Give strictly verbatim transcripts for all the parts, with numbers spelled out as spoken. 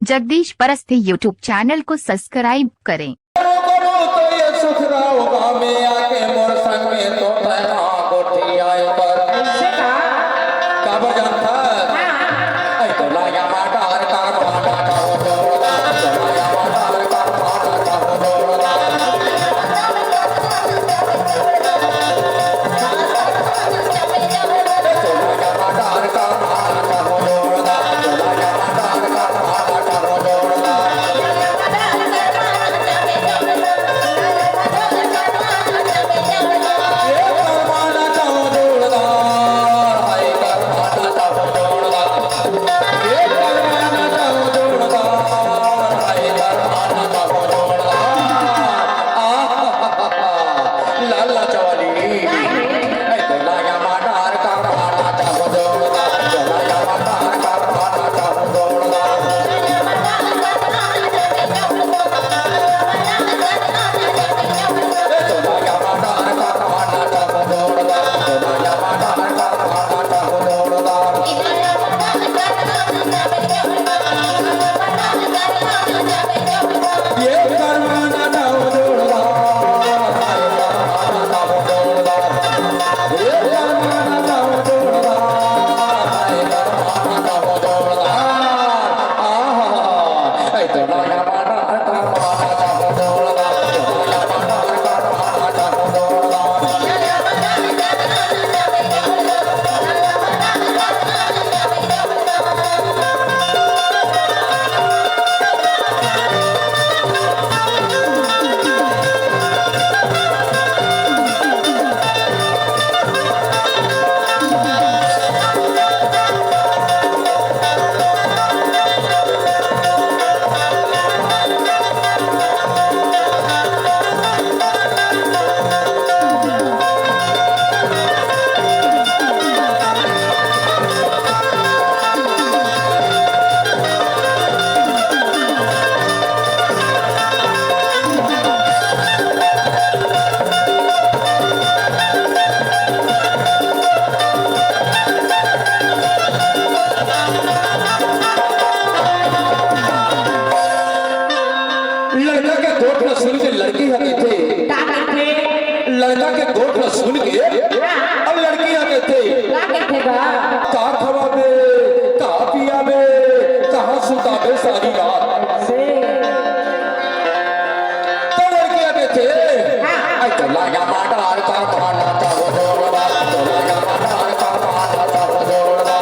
जगदीश परस्ती YouTube channel को subscribe करें। करो, करो तो ये सुखराव गाँव में आके मोर संग में तो तैं हा गोठियाए बर। ऐसे का? काबर जानथस? हाँ। ऐ तो लाया माटार का माना का हो जोड़दा, तो लाया माटार का माना का हो जोड़दा। लड़का के गोठ ल सुन के लड़की ह कहिथे, का कहिथे? लड़का के गोठ ल सुन के हाँ। अब लड़की ह कहिथे, का कहिथे बा? का खवाबे, का पियाबे, कहाँ सुताबे सारी रात? से। त लड़की ह कहिथे, हाँ। ऐ तो लाया माटार का माना का हो जोड़दा, तो लाया माटार का माना का हो जोड़दा।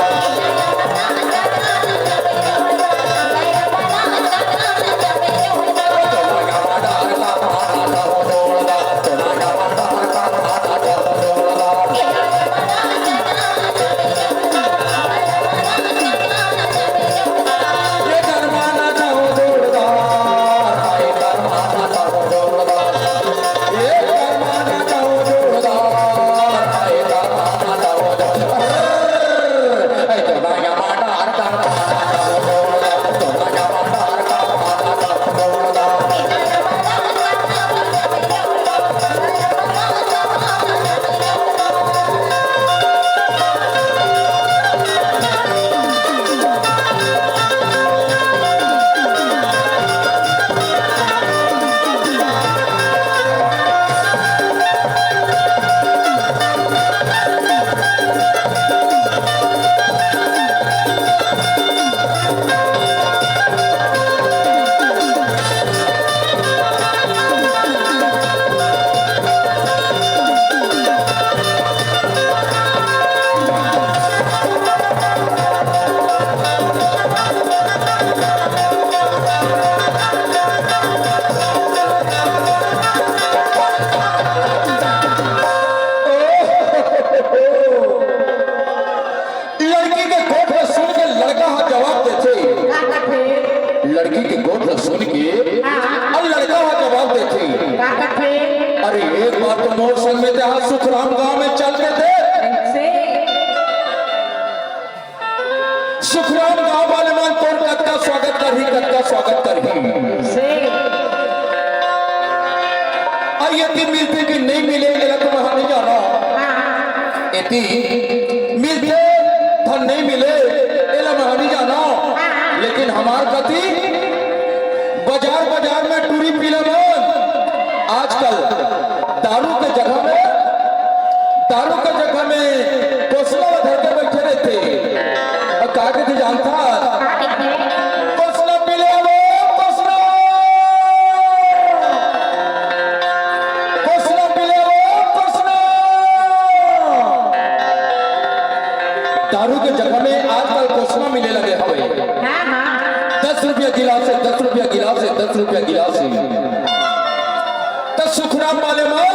लड़की के गोठ ल सुन के लड़का ह जवाब देथे। का कथे? लड़की के गोठ ल सुन के हाँ। अब लड़का ह जवाब देथे। का कथे? अरे एक बार तो मोर संग में तेहा सुखराम गांव में चल के देख। से। सुखराम गांव वाले मन तोर कतका स्वागत करही, कतका स्वागत करही। से। अउ यदि मिलथे कि नहीं मिले, एला तो मैं नहीं जाना। हाँ। यदि मिलथे धन नहीं मिले, एला मैं नहीं जाना। हाँ। लेकिन हमार कति बाजार बाजार में टूरी पीला मन आजकल दारू के जगह में, दारू के जगह में कोसना धर के बैठे रहते। अउ का कथे जानथा? कोसना पीले आवो, कोसना। कोसना पीले आवो, कोसना। दारू के जगह में आजकल कोसना मिले लगे हवे। हाँ, हाँ। दस रुपया गिलास हे, दस रुपया गिलास हे, दस रुपया गिलास हे। त सुखराम वाले मन